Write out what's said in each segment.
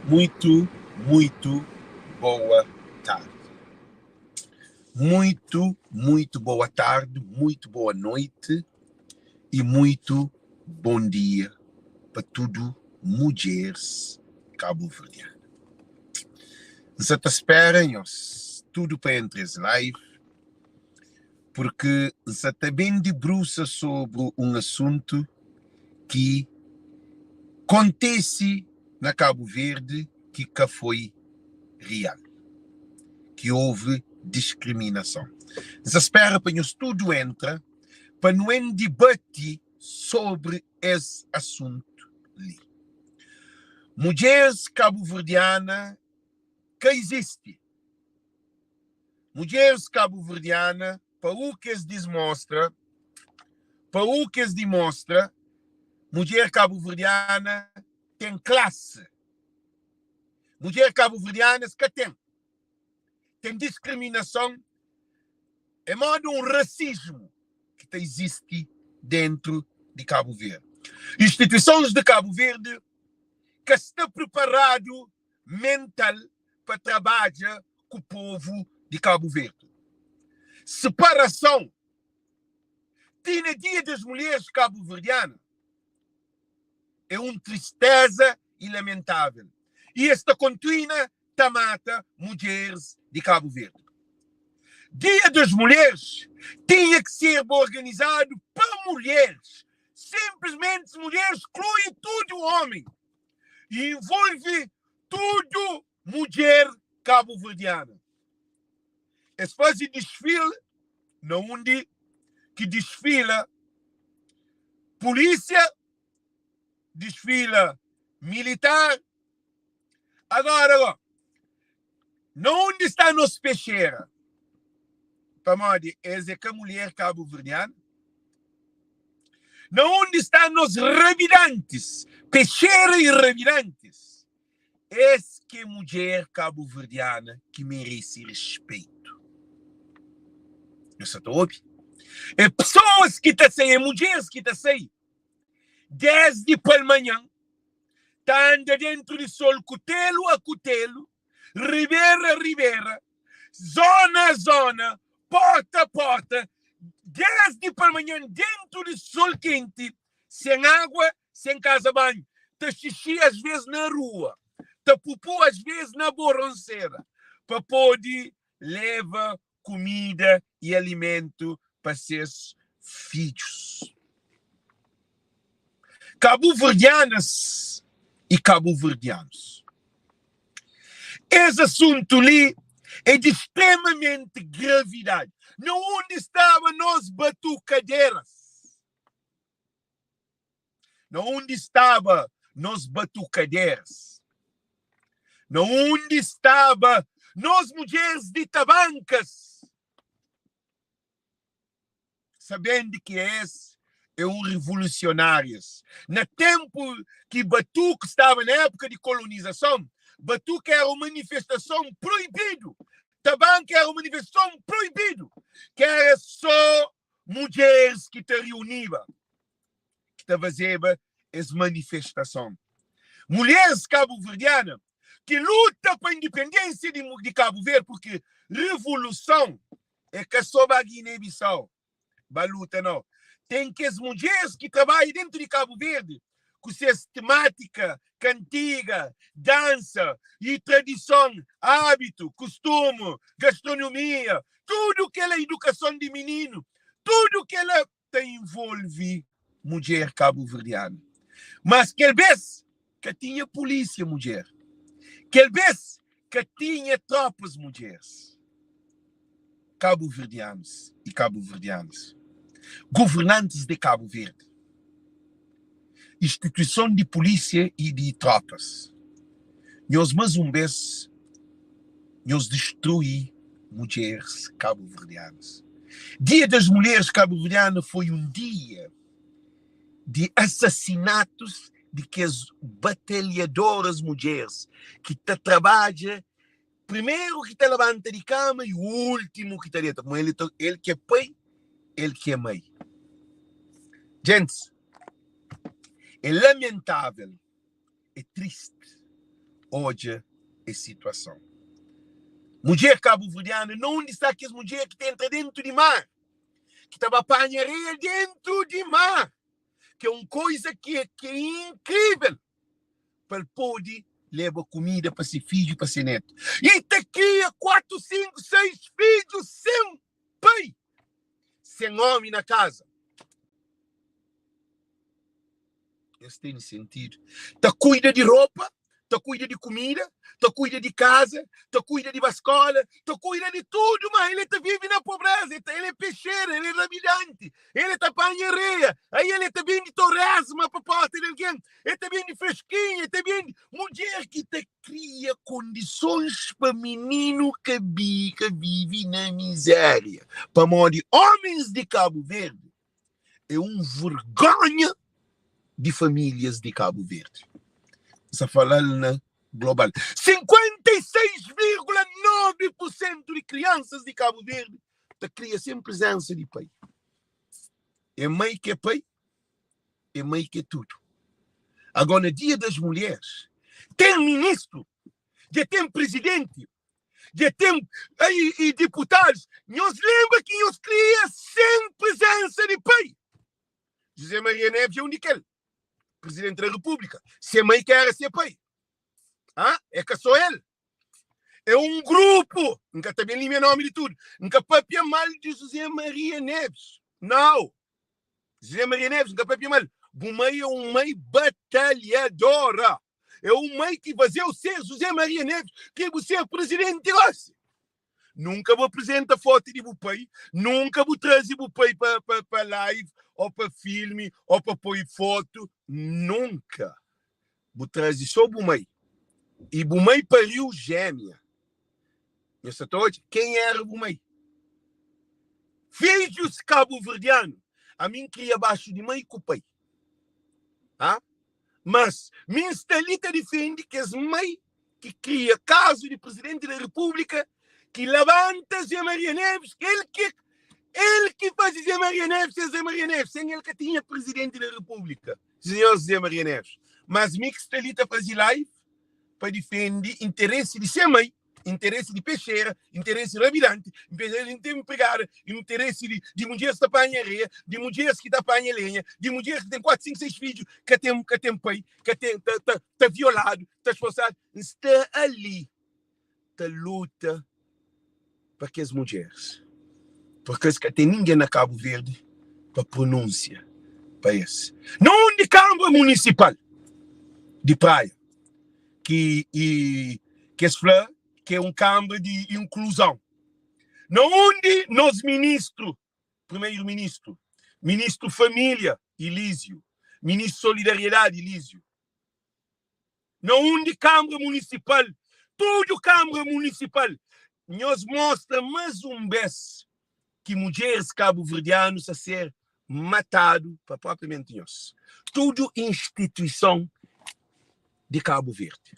Muito, muito boa tarde. Muito, muito boa tarde, muito boa noite e muito bom dia pa tudu mudjeris kabuverdianu. N sa ta spera nhos tudu pa entra es live purki N sa ta ben dibrusa sobri un asuntu ki kontese na Kabu Verdi ki ka foi rial, ki ouve diskriminason. N sa spera pa nhos tudu entra pa nu en dibati sobri es asuntu li. Mudjeris kabuverdiana ka izisti. Mudjeris kabuverdiana pa u ki es dismostra, pa u ki es dimostra, mudjer kabuverdiana ten klase. Mudjer kabuverdiana es ka ten. Ten diskriminason, é moda un rasismu ki ta izisti dentru di Kabu Verdi. Instituisons di Kabu Verdi ka sta preparadu mental pa trabadja ku povu di Kabu Verdi. Separason ti na Dia das Mulheres Kabuverdiana é un tristeza y lamentável y es ta kontuina ta mata mudjeres di Kabu Verdi. Dia das Mulheres tinha ki serba organizadu pa mulheres, sinplismenti mulheres sklui tudu omi y involve tudu mudjer kabuverdiana. Es faze disfil na undi ki disfila pulísia, disfila militar. Agora go, na undi sta nos pexera? Pamodi es é ka mulher kabuverdiana? Na undi sta nos rabidantis, pexera y rabidantis? Es ki é mudjer kabuverdiana ki merese respeito. Nhos sa ta obi? É pesoas ki ta sai, é mudjeres ki ta sai desdi palmanhan ta anda dentru di sol kutelu a kutelu, ribera a ribera, zona a zona, porta a porta, desdi palmanhan dentru di sol kenti, sen agua, sen kaza banhu, ta xixi asves na rua, ta pupu asves na boronsera, pa pode leva kumida i alimentu pa ses fidjus. Kabuverdianas i kabuverdianus, es asuntu li é di stremamenti gravidadi. Na undi staba nos batukaderas? Na undi staba nos batukaderas? Na undi staba nos mudjeris di tabankas? Sabendi ki es é un revolusionárias. Na tenpu ki batuku staba na épuka di kolonizason, batuku éra un manifestason proibidu, tabanka éra un manifestason proibidu, ki éra sô mudjeris ki ta riuniba, ki ta fazeba es manifestason. Mulheres kabuverdiana ki luta pa indipendênsia di, di Kabu Verdi, purki revoluson é ka sô ba Guiné-Bissau ba luta, nau. Ten kes mudjeres ki trabadja dentu di Kabu Verdi ku ses temátika, kantiga, dansa y tradison, ábitu, kustumu, gastronomia, tudu kela idukason di mininu, tudu kela ta involvi mudjer kabuverdianu. Mas kel bes ka tinha pulísia mudjer, kel bes ka tinha tropas mudjers kabuverdianus y kabuverdianas, governantis di Kabu Verdi, instituison di pulísia y di tropas, nhos mas un bes nhos destrui mudjeres kabuverdianas. Dia das Mulheres Kabuverdianas foi un dia di asasinatus di kes batalhadoras mudjeres ki ta trabadja primeru ki ta labanta di kama y últimu ki ta deta, pamodi el ta el ki é pai, el ki é mai. Gentis, é lamentável, é tristi. Odja es situason. Mudjer kabuverdiana, na undi sta kes mudjer ki ta entra dentu di mar, ki ta ba panha areia dentu di mar, ki é un koiza ki é, ki é inkrivel, pa el pode leba kumida pa se fidju, pa se netu. I ta kria 4, 5, 6 fidju sen pai, sen omi na kaza. Es tene sentidu. Ta kuida di ropa, ta kuida di kumida, ta kuida di kaza, ta kuida di ba skola, ta kuida di tudu, ma el ta vive na pobreza, el, ta, el é pexera, el é rabidanti, el ta panha areia, aí el ta bende toresma pa porta di algen, el ta bende fresquinha, el ta bende mudjer ki ta kria kondisons pa mininu ka bi, ka vive na miséria. Pamodi homens di Cabo Verde é un vergonha di famílias di Cabo Verde. N sa fala-l na global. 56,9% di kriansas di Cabo Verde ta kria sen prezensa di pai. É mai ki é pai, é mai ki é tudu. Agora, na Dia das Mulheres, ten ministru, dja ten presidenti, dja ten aí e deputados. Nhos lembra ki nhos kria sen prezensa di pai. José Maria Neves é un di kel, presidente da República. Se mãe que era se pai. Ah, é ka só el. É um grupo. Nka ta ben limia nome de tudo. Nka papia mal de José Maria Neves. Não. José Maria Neves, nka papia mal. Bu mãe é um mãe batalhadora. É um mãe que fazeu ser José Maria Neves, que bu ser presidente gosi. Nunka bu apresenta foto di bu pai, nunka bu traze bu pai pa, pa, pa live, ou pa filme, ou pa poi foto, nunka. Bu traze só bu mãe. E bu mãe pariu gêmea. Nhos sa ta odja quem era bu mãe. Fidjus cabo-verdiano, ami N kria baxu di mãe ku pai. Ah? Mas mi N sta li ta difende kes mai ki kria kazu di Presidenti da Repúblika ki labanta Zé Maria Neves, el ki el ki faze Zé Maria Neves ser Zé Maria Neves, sen el ka tinha Presidenti da Repúblika, Senhor Zé Maria Neves. Mas mi ki sta li ta faze live pa difende interesi di se mai interesi di pexera, interesi rabidanti, interesi di empregada, interesi di, di mudjeres ta panha areia, di mudjeres ki ta panha lenha, di mudjeres ki ten 4, 5, 6 fidju, ka ten, ka ten pai, ka ten, ta, ta, ta violadu, ta esforsadu. N sta ali ta luta pa kes mudjeres, porque es ka ten ningen na Cabo Verde pa pronúnsia pa es. Na undi Câmara Municipal di Praia ki i ki es fla ki é un Câmara di inkluzão, na undi nos ministru, primeiro-ministru, ministru família, Elísio, ministru solidariedade, Elísio, na undi Câmara Municipal, tudu Câmara Municipal, nhos mostra mais un bes ki mudjeres kabuverdianu sa ser matadu pa propriamenti nhos. Tudu instituison di Kabu Verdi,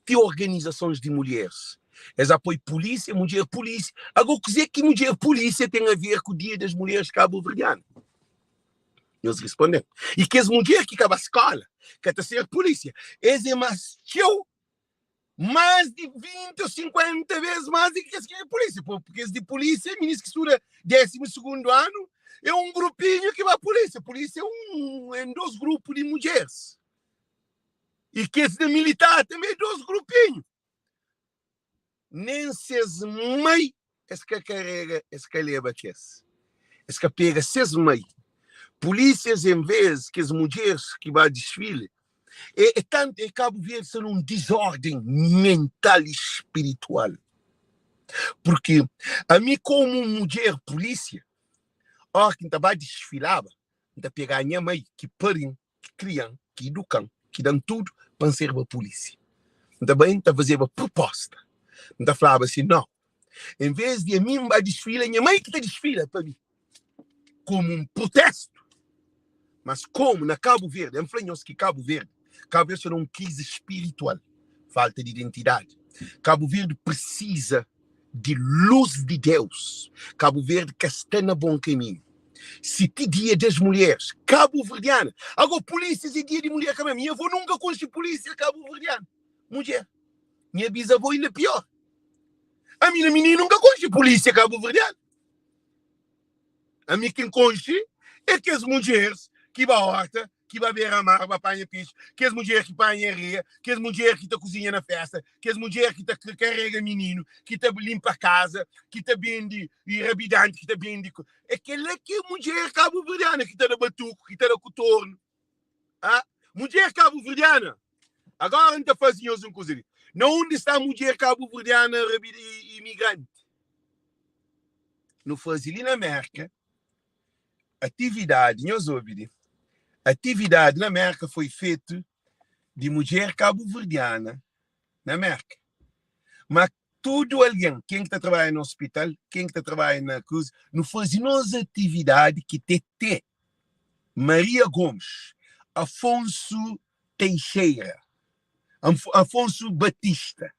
ti organizasons di mulheres, es apoi pulísia, mudjer pulísia. Ago, kuze ki mudjer pulísia ten a ver ku Dia das Mulheres Kabuverdianu? Nhos responde-m. I kes mudjer ki ka ba skola, ka ta ser pulísia, es é más txeu más di 20 ou 50 vezes más di ki kes ki é polícia. Pô, porque es di polícia, minis ki studa désimu segundu anu, é un grupinhu ki ba polícia. Polícia é un, é dos grupu di mudjeres. E kes di militar tanbe é dos grupinhu. Nem ses mai es ka karega, es ka leba kes. Es ka pega ses mai. Polícias em vez kes mudjeres ki ba desfile, É, é tanto, é Cabo Verde está num desordem mental e espiritual. Porque a mim como mulher polícia, ó que ba desfilava, nta pegar a minha mãe que parim, que criam, que educam, que dão tudo para ser uma polícia. Nta bem, nta fazer uma proposta. Nta falava assim, não. Em vez de a mim ba desfila, minha mãe que tá desfila para mim. Como um protesto. Mas como na Cabo Verde, N fla nhos ki Cabo Verde, Cabo Verde sta na un krizi spiritual, falta di identidadi. Cabo Verde precisa di luz di Deus. Cabo Verde ka sta na bon kaminhu. Si ti dia das mulheres cabo-verdiana, ago polícias é dia di mulher ka mesmo. Nha avó nunka konxe polícia cabo-verdiana. Mudjer, nha bizavó inda pior. Ami na mininu N ka konxe pulísia kabuverdianu. Ami ki N konxe é kes mudjeris ki ba horta, ki ba bera mar ba panha pexi, kes mudjer ki panha areia, kes mudjer ki ta kuzinha na festa, kes mudjer ki ta karega mininu, ki ta linpa kaza, ki ta bende i rabidanti ki ta bende. É kel-la ki é mudjer kabuverdiana ki ta da batuku, ki ta da kutornu. Ah, mudjer kabuverdiana, agora N ta faze nhos un kuza li. Na undi sta mudjer kabuverdiana imigranti? Nu faze li na Merka atividadi, nhos obi li, atividadi na Merka foi fetu di mudjer kabuverdiana na Merka. Ma tudu algen, ken ki ta trabadja na ospital, ken ki ta trabadja na kuza, nu faze nos atividadi ki te te Maria Gomes, Afonso Teixeira, Afonso Batista.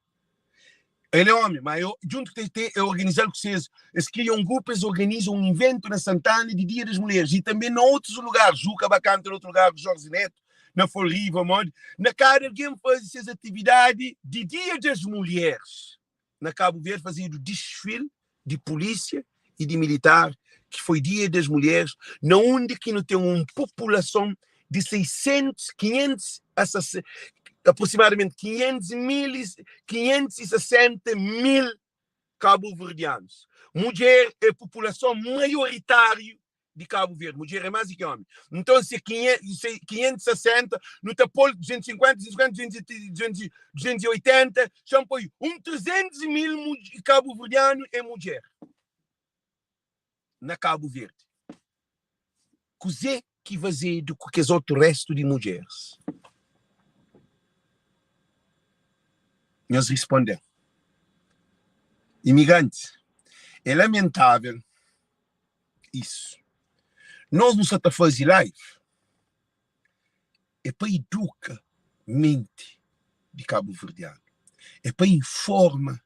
El é omi, ma eu, djuntu ku TT, eu organizal ku ses, es kria un grupu, es organiza un inventu na Santana di Dia das Mulheres e tanbe na otus lugar, Juca ba kanta na otu lugar ku Jorge Neto, na Folriva, modi, na kada algen faze ses atividadi di Dia das Mulheres. Na Kabu Verdi fazedu disfil di pulísia y di militar ki foi Dia das Mulheres na undi ki nu ten un populason di 600, 500 a aproximadamenti 500 mil, 560 mil kabuverdianus. Mudjer é populason maioritáriu di Kabu Verdi, mudjer é más di ki ómi. Nton, si é 560, nu ta pô-l 250, 250, 280, xa-m poi un 300 mil kabuverdianu é mudjer na Kabu Verdi. Kuzê ki fazedu ku kes otu réstu di mudjeris? Nhos risponde-m. Imigrantis, é lamentável Isso. Nos nu sa ta faze live é pa iduka menti di kabuverdianu, é pa informa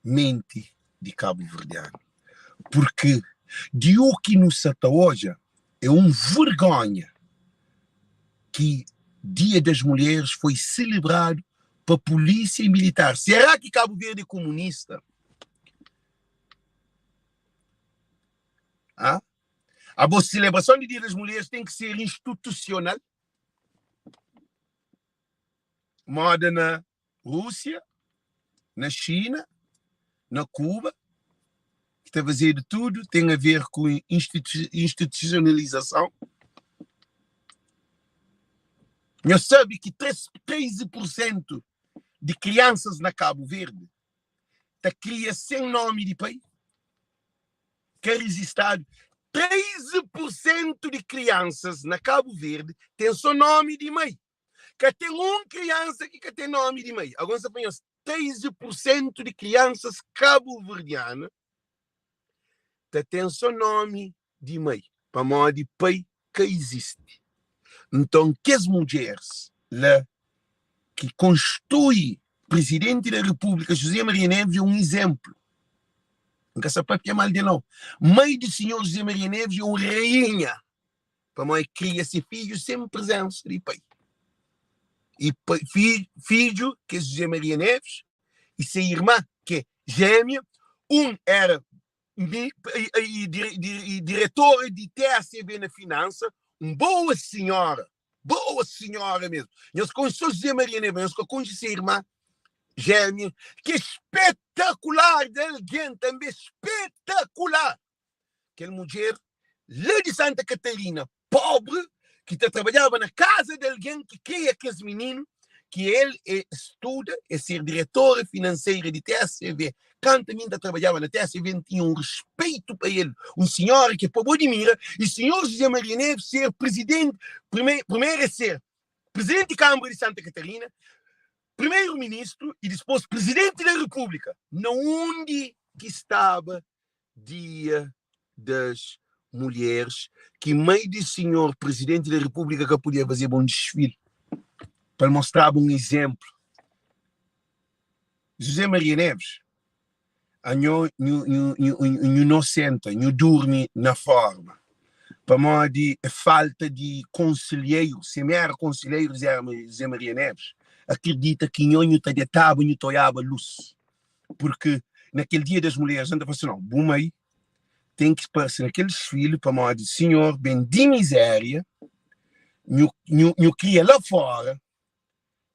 menti di kabuverdianu, purki di u ki nu sa ta odja é un vergonha ki Dia das Mulheres foi selebradu pa polísia y militar. Será ki Kabu Verdi é komunista? Ah? Abo, selebrason di Dia das Mulheres ten ki ser institusional? Moda na Rúsia, na Xina, na Kuba, ki ta fazedu tudu ten a ver ku institusionalizason. Nhos sabe ki 13% di kriansas na Kabu Verdi ta kria sen nomi di pai, ka rijistadu. 13 pur sentu di kriansas na Kabu Verdi ten so nomi di mai. Ka ten un kriansa ki ka ten nomi di mai. Agora N sta fla nhos, 13 pur sentu di kriansas kabuverdiana ta ten so nomi di mai, pamodi pai ka izisti. Nton, kes mudjeris la ki konstrui Prizidenti da Repúblika José Maria Neves é un izénplu. N ka sa papia mal di el nau. Mai di sinhor José Maria Neves é un rainha, pamodi el kria se fidju sen prezénsa di pai. I fidju, ki é José Maria Neves, i se irma, ki é jémia, un éra i diretora di TACV na finansa, un boa sinhora, boa sinhora mesmu. Nhos konxe so José Maria Neves, nhos ka konxe se irma jémia, ki é spetakular di algen tanbe, spetakular. Kel mudjer la di Santa Katarina, pobri, ki ta trabadjaba na kaza di algen ki kria kes mininu, ki el e studa, e ser diretora finanseira di TSV. Kantu ami N ta trabadjaba na TSV, N tinha un rispeitu pa el, un sinhora ki é pa bo dimira, i sinhor José Maria Neves ser prizidenti, primeru e ser prizidenti di Kanbra di Santa Katarina, primeru ministru i dispôs prizidenti da Repúblika, na undi ki staba Dia das Mulheres ki mai di sinhor Presidenti da Repúblika ka podia fazeba un disfile pa el mostraba un izénplu. José Maria Neves, anho nhu, nhu, nhu, nhu nosenta, nhu durmi na forma, pamodi é falta di konselheiru, si mi éra konselheiru José Maria Neves, akredita ki nho nhu ta detaba nhu ta oiaba lus porque na kel dia das mulheres N ta fla si no bu mai ten ki parse na kel desfile pamodi sinhor ben di miséria nhu nhu nhu kria la fora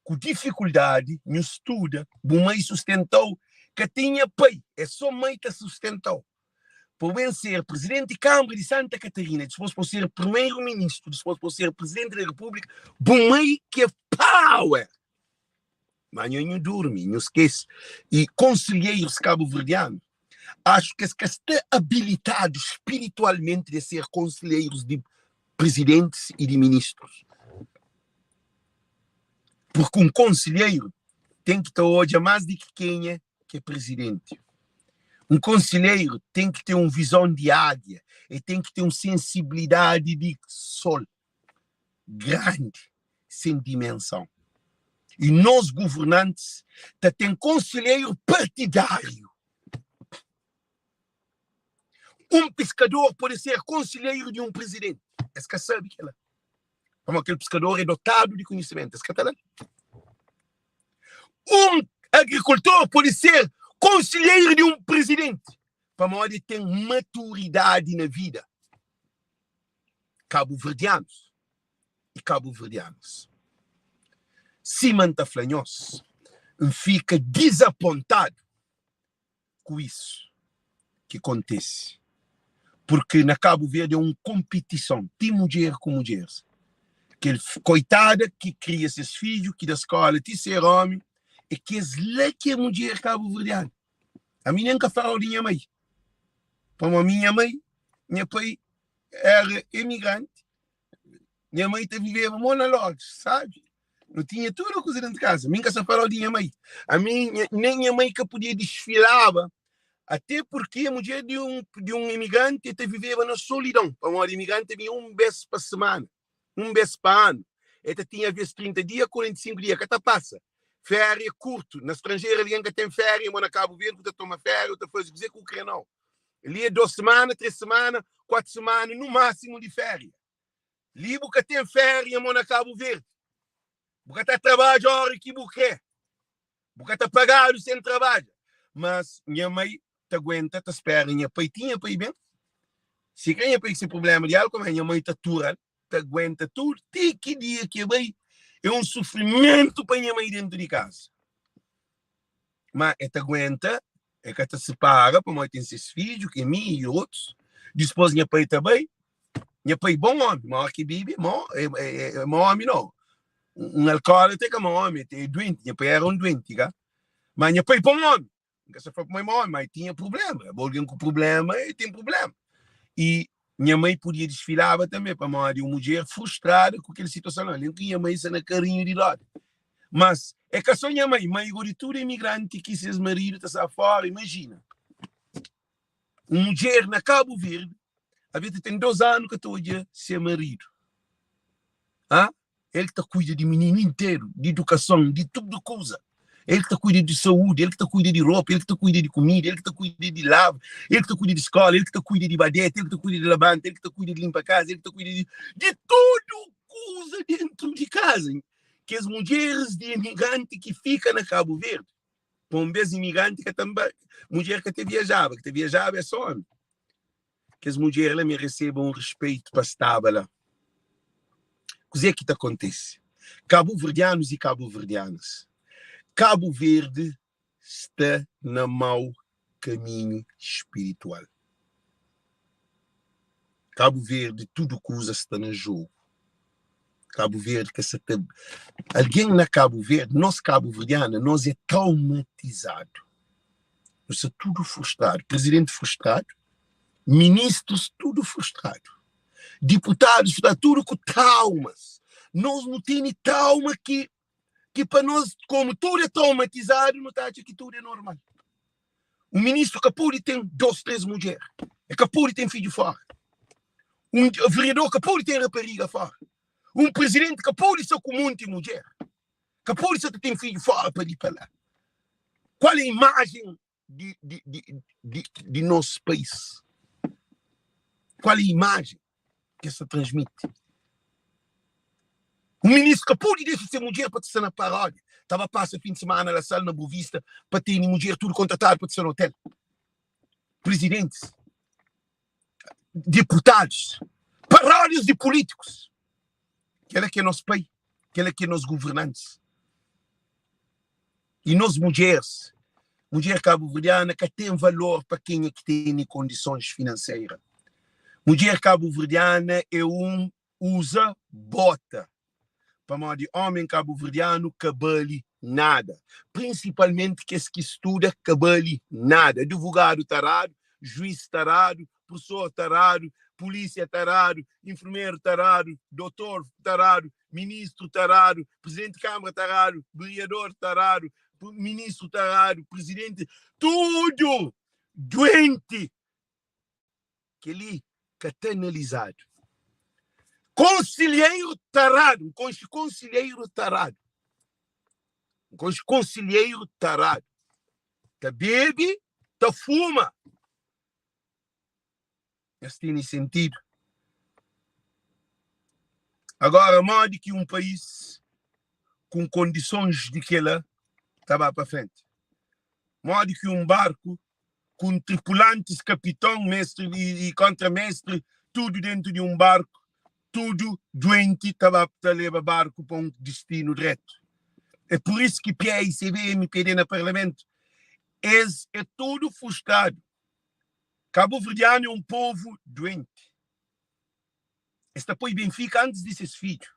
ku difikuldadi nhu studa bu mai sustentau ka tinha pai é so mai ta sustentau pa bu ben ser presidenti di Kanbra di Santa Katarina dispos pa bu ser primeru ministru dispos pa bu ser presidenti di Repúblika bu mai ki é power ma nho nhu durmi nhu skese e konselheiros kabuverdianu acho ki es ka sta abilitadu spiritualmenti de ser konselheiros di presidentis e di ministrus porque un konselheiro ten ki ta odja más di ki kenha ki é presidenti. Un konselheiro ten ki ten un vizon di águia, el ten ki ten un sensibilidadi di sol grandi, sen dimensão. E nos governantes ta ten konselheiro partidário. Un piskador pode ser konselheiro di un presidenti. Es ka sabe kela. Pamodi kel piskador é dotadu di konhisimentu. Es ka ta da. Un agrikultor pode ser konselheiro di un presidenti. Pamodi ten maturidadi na vida. Kabuverdianus i kabuverdianas, sima N ta fla nhos, N fika dizapontadu ku isu ki kontise purki na Kabu Verdi é un konpitison ti mudjer ku mudjeris kel koitada ki kria ses fidju ki da skola ti ser omi é kes la ki é mudjer kabuverdianu ami nen ka fala di nha mai pamo ami nha mai nha pai era emigranti Nha mai ta viveba mo na Londres, sabi? Nu tinha tudu kuza dentu kaza. Mi N ka sa falau di nha mai. Ami, nen nha mai ka podia disfilaba, ate purki mudjer di un, di un imigranti ta viveba na solidon, pamodi imigranti ta binha un bes pa semana, un bes pa anu. E ta tinha aves 30 dia, 45 dia, ka ta pasa. Féria é kurtu. Na stranjeru algen ka ten féria, mo na Kabu Verdi ku ta toma féria, u ta faze kuze ku kre nau. Li é dos semana, tres semana, kuatu semana, nu masimu di féria. Li bu ka ten féria mo na Kabu Verdi. Bu ka ta trabadja óra ki bu kre. Bu ka ta pagadu sen trabadja. Mas nha mai ta aguenta, ta spera nha pai. Ti nha pai ben. Si ka nha pai ki se prubléma di álkol, mas nha mai ta tura-l, ta aguenta tudu ti ki dia ki e bai. É un sufrimentu pa nha mai dentu di kaza. Ma e ta aguenta, e ka ta sipara pamodi ten ses fidju, ki é mi i otus. Dispôs nha pai ta bai. Nha pai bon omi, ma óki bibi, mo, é, é, é, ma omi no. Un alkoólatra é ka ma omi, é duenti. Nha pai era un duenti, ka? Ma nha pai bon omi. N ka sa fla kuma é ma omi, ma e tinha prubléma. Bo algen ku prubléma, e ten prubléma. I nha mai podia disfilaba tanbe, pamodi un mudjer frustrada ku kel situason la. Alén ki nha mai sta na karinhu di roda. Mas é ka so nha mai, mai go di tudu imigranti ki ses maridu ta sta fora. Imajina un mudjer na Kabu Verdi, abe ta ten 2 anu ka ta odja se maridu. Ha? El ki ta kuida di mininu interu, di idukason, di tudu kuza. El ki ta kuida di saúdi, el ki ta kuida di ropa, el ki ta kuida di kumida, el ki ta kuida di lava, el ki ta kuida di skola, el ki ta kuida di badeta, el ki ta kuida di labanta, el ki ta kuida di limpa kaza, el ki ta kuida di, di tudu kuza dentu di kaza. Kes mudjeris di imigranti ki fika na Kabu Verdi, pa un bes imigranti ka ta, mudjer ka ta viajaba, ki ta viajaba é só omi. Kes mudjer la mereseba un respeitu pa staba la. Kuzê ki ta kontise? Kabuverdianus i kabuverdianas, Kabu Verdi sta na mau kaminhu spiritual. Kabu Verdi tudu kuza sta na jogu. Kabu Verdi ka sa ta algen na Kabu Verdi, nos kabuverdiana, nos é traumatizadu. Nu sta tudu frustradu, presidenti frustradu, ministrus tudu frustradu, diputadus frustradu, tudu ku traumas. Nos nu tene trauma ki ki pa nos, komu tudu é traumatizadu, nu ta atxa ki tudu é normal. Un ministru ka pode ten dos, tres mudjer, e ka pode ten fidju fora. Un vereador ka pode ten rapariga fora. Un presidenti ka pode sta ku monti mudjer. Ka pode sa ta ten fidju fora pa li pa la. Qual é a imagem di, di, di, di, di nos país? Qual é a imagem que essa transmite? Un ministru ka pode dexa se mudjer pa ta sta na paródia, ta ba pasa fin di simana la sal na Bovista pa tene mudjer tudu kontratadu pa ta sta na otel. Prizidentis, diputadus, paródias di pulítikus. Kela ki é nos pai, kela ki é nos guvernantis. I nos mudjeris, mudjer kabuverdiana ka ten valor pa kenha ki tene kondisons finanseira. Mudjer kabuverdiana é un uza bota pamodi omen kabuverdianu ka bali nada, prinsipalmenti kes ki studa ka bali nada, advogadu taradu, juiz taradu, profesor taradu, pulisia taradu, infirmeru taradu, dotor taradu, ministru taradu, prizidenti kamara taradu, veriador taradu, ministru taradu, prizidenti, tudu duenti! Kel-li ka ta analizadu. Konsilheiru taradu, N konxe konsilheiru taradu. N konxe konsilheiru taradu. Ta bebe, ta fuma. Es tene sentidu. Agora, modi ki un país ku kondisons di kel-la ta ba pa frenti? Modi ki un barku ku tripulantis, kapiton, mestri i kontra-mestri, tudu dentu di un barku, tudu duenti, ta ba ta leba barku pa un distinu dretu. É pur isu ki PAICV, MPD na parlamentu, es é tudu frustradu. Kabuverdianu é un povu duenti. Es ta poi Benfika antis di ses fidju.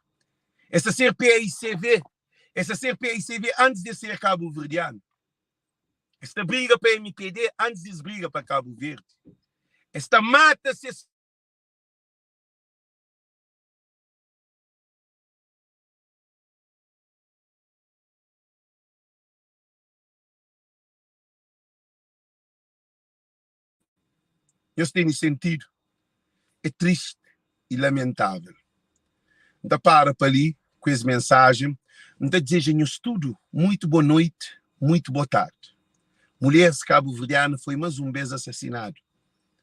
Es ta ser PAICV, es ta ser PAICV antis di es ser kabuverdianu. Es ta briga pa MPD antis di es briga pa Kabu Verdi. Es ta mata ses. Nhos tene sentidu? É tristi i lamentável. N ta para pa li ku es mensajen. N ta dizeja nhos tudu muitu bo noiti, muitu bo tardi. Mulheris kabuverdianu foi mas un bes asasinadu.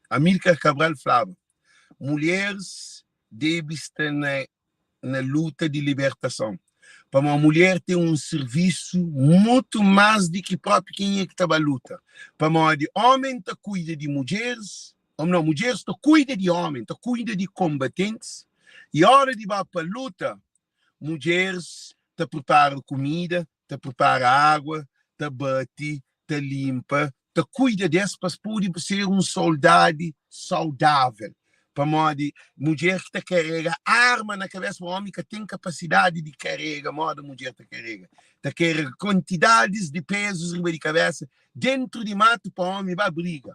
Amílcar Cabral flaba, Mulheris debe sta na na luta di libertason pamodi mulher ten un sirvisu mutu más di ki própi kenha ki ta ba luta pamodi ómen ta kuida di mudjeris ô nau mudjeris ta kuida di ómen ta kuida di konbatentis i óra di ba pa luta mudjeris ta pripara kumida ta pripara água ta bati ta linpa ta kuida des pa es pode ser un soldadi saudável. Pamodi mudjer ki ta karega arma na kabésa, ómi ka ten kapasidadi di karega moda mudjer ta karega. Ta karega kuantidadis di pezus riba di kabésa dentu di matu pa ómi ba briga.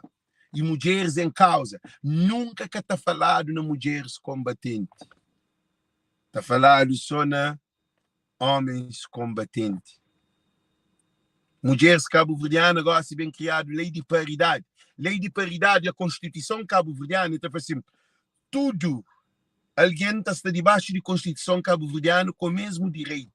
I mudjeris en kauza. Nunka ka ta faladu na mudjeris konbatenti. Ta faladu so na Homens konbatenti. Mudjeris kabuverdiana gosi ben kriadu lei di paridadi. Lei di paridadi a konstituison kabuverdiana ta fla sin, tudu algen ta sta dibaxu di konstituison kabuverdianu ku mesmu direitu.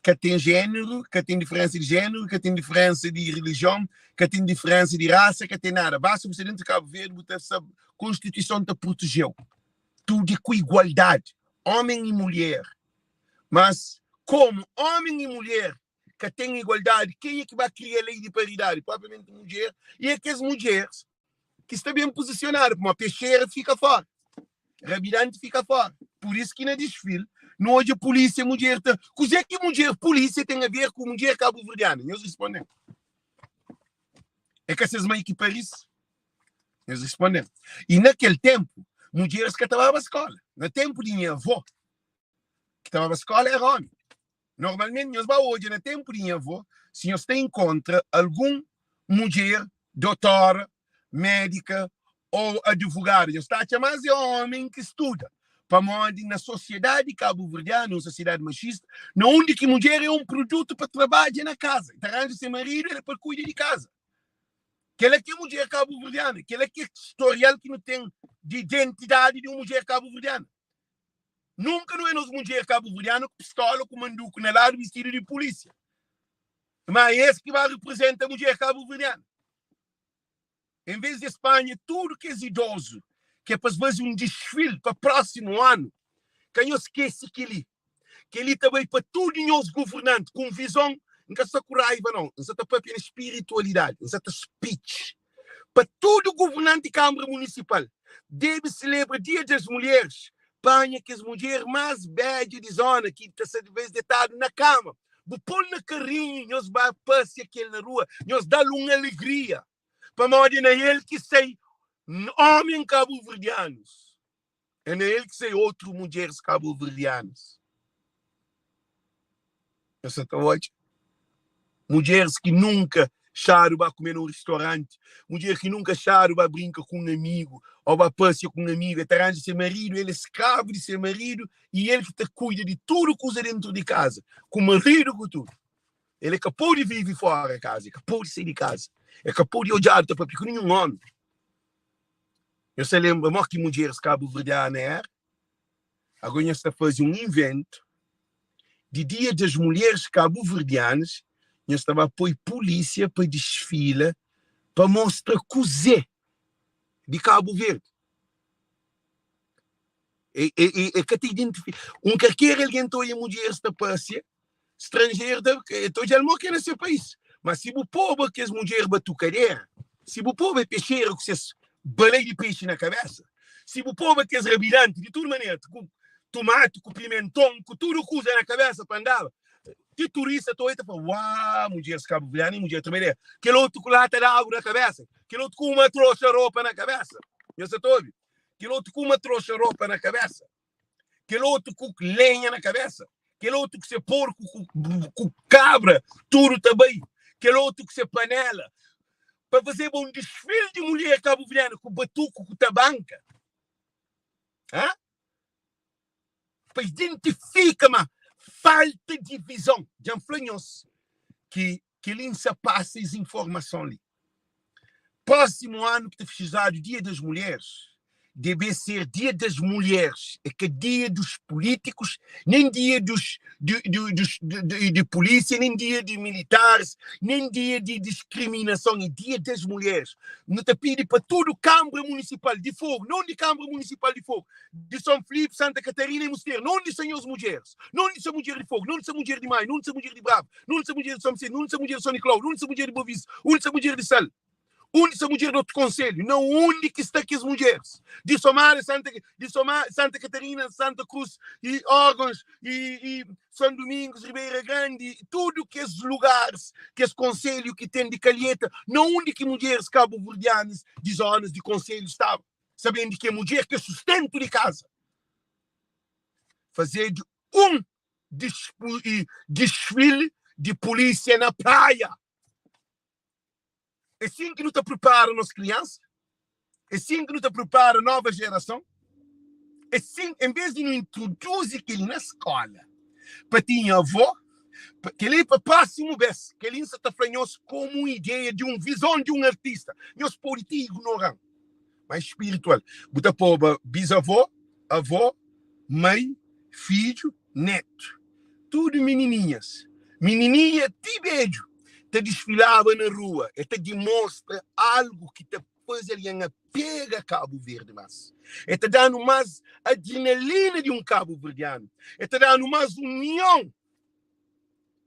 Ka ten jeneru, ka ten diferensa di jeneru, ka ten diferensa di rilijion, ka ten diferensa di rasa, ka ten nada. Basta bu sta dentu di Kabu Verdi bu ta sta konstituison ta protejeu. Tudu é ku igualdadi, omen i mulher. Mas, komu omen i mulher ka ten igualdadi, kenha ki ba kria lei di paridadi? Propriamenti mudjer, i é kes mudjeris ki sta ben puzisionadu, pamodi pexera fika fora, rabidanti fika fora. Pur isu ki na disfil nu odja pulisia mudjer ta. Kuzê ki mudjer pulisia ten a ver ku mudjer kabuverdiana? Nhos risponde-m. É ka ses mai ki paris? Nhos risponde-m. I na kel tenpu, mudjeris ka ta baba skola. Na tenpu di nha avó, ki ta baba skola era omi. Normalmenti, nhos ba odja na tenpu di nha avó, si nhos ta inkontra algun mudjer dotora, médika ô advogada, nhos ta atxa más é omi ki studa. Pamodi na sosiedadi kabuverdianu, un sosiedadi maxista, na undi ki mudjer é un produtu pa trabadja na kaza, ta ranja se maridu el pa kuida di kaza. Kel-la ki é mudjer kabuverdiana, kel-la ki é storial ki nu ten di identidadi di un mudjer kabuverdiana. Nunka nu é nos mudjer kabuverdianu ku pistola, ku manduku na ladu, bistidu di pulísia. Ma é es ki ba reprezenta mudjer kabuverdiana. En vez di es panha tudu kes idozu ki é pa es faze un disfil pa prósimu anu, ka nhos skese kel-li. Kel-li ta bai pa tudu nhos governanti ku un vizon. N ka sta ku raiva nau, N sa ta papia na spiritualidadi, N sa ta speech pa tudu governanti. Kanbra Munisipal debe selebra Dia das Mulheres, panha kes mudjer más bedja di zona ki ta sta vez detadu na kama, bu pô-l na karinhu, nhos ba pasia kel na rua, nhos da-l un alegria, pamodi é na el ki sai omi kabuverdianus. É na el ki sai outru mudjeris kabuverdianas. Nhos sa ta odja mudjeris ki nunka xadu ba kume na un ristoranti, mudjer ki nunka xadu ba brinka ku un amigu ô ba pasia ku un amigu. El ta ranja se maridu, el é skravu di se maridu i el ki ta kuida di tudu kuza dentu di kaza, ku maridu ku tudu. El é ka pode vive fora kaza, el ka pode sai di kaza, el ka pode odjadu ta papia ku ninhun omi. Nhos ta lenbra mo ki mudjeris kabuverdiana era? Agora nhos ta faze un inventu di Dia das Mulheres Kabuverdianas, nhos ta ba poi pulísia pa disfila pa mostra kuzê di Kabu Verdi. E, e, e, e ka ta identifika. Un kalker algen ta odja mudjeris ta pasia, stranjeru ta, e ta odja-l mo ki é na se país. Ma si bu poba kes mudjer batukadera, si bu poba pexera ku ses balai di pexi na kabesa, si bu poba kes rabidanti di tudu manera, ku tumati, ku pimenton, ku tudu kuza na kabesa pa andaba, ti turista ta odja ta fla, Uaa, mudjeris kabuverdianu é mudjer trabadera. Kel otu ku lata di agu na kabesa, kel otu ku uma troxa ropa na kabesa. Nhos sa ta obi? Kel otu ku uma troxa ropa na kabesa. Kel otu ku lenha na kabesa, kel otu ku se porku ku, ku kabra, tudu ta bai, kel otu ku se panela, pa fazeba un disfil di mulher kabuverdiana ku batuku ku tabanka, ha? Pa identifika ma falta di vizon. Dja N fla nhos ki kel-li N sa pasa es informason li. Prósimu anu ki ta festejadu Dia das Mulheres, debe ser Dia das Mulheres, é ka dia dos políticos, nem dia dos de, de, dos, de, de, de polícia, nem dia de militares, nem dia de discriminação, é Dia das Mulheres. Nu ta pidi pa tudu Câmara Municipal di Fogo, não di Câmara Municipal di Fogo, di São Filipe, Santa Catarina e Mosteiro, não di senhores mulheres, não di sa mulher di Fogo, não di sa mulher di Maio, não di sa mulher di Brava, Undi sta mudjer di São Vicente? Undi sta mudjer di São Nicolau? Undi sta mudjer di Boavista? Undi sta mudjer di Sal? Undi sta mudjer di otu konselhu? Na undi ki sta kes mudjeris? Di Somada, Santa, di Soma, Santa Catarina, Santa Cruz e órgãos e, e São Domingos, Ribeira Grande, tudu kes lugares, kes konselhu ki ten di Calheta, na undi ki mudjeris kabuverdianas di zonas di konselhu staba? Sabendi ki é mudjer ki é sustentu di kaza. Fazedu un Desfile di polícia na praia. É assim que nu ta prepara nos criança? É assim que nu ta prepara nova geração? É assim, em vez de nu introduzi kel na escola, pa tinha avó, kel-li pa próximo vez, kel-li N sa ta fla nhos como un ideia di un vizon di un artista. Nhos pode ti ignoran, mas spiritual. Bu ta poba bisavó, avó, mai, fidju, netu. Tudu minininhas, minininha ti bedju ta disfilaba na rua. E ta dimostra algu ki ta faze algen apega Kabu Verdi más. E ta da-nu más adrenalina di un kabuverdianu. E ta da-nu más union.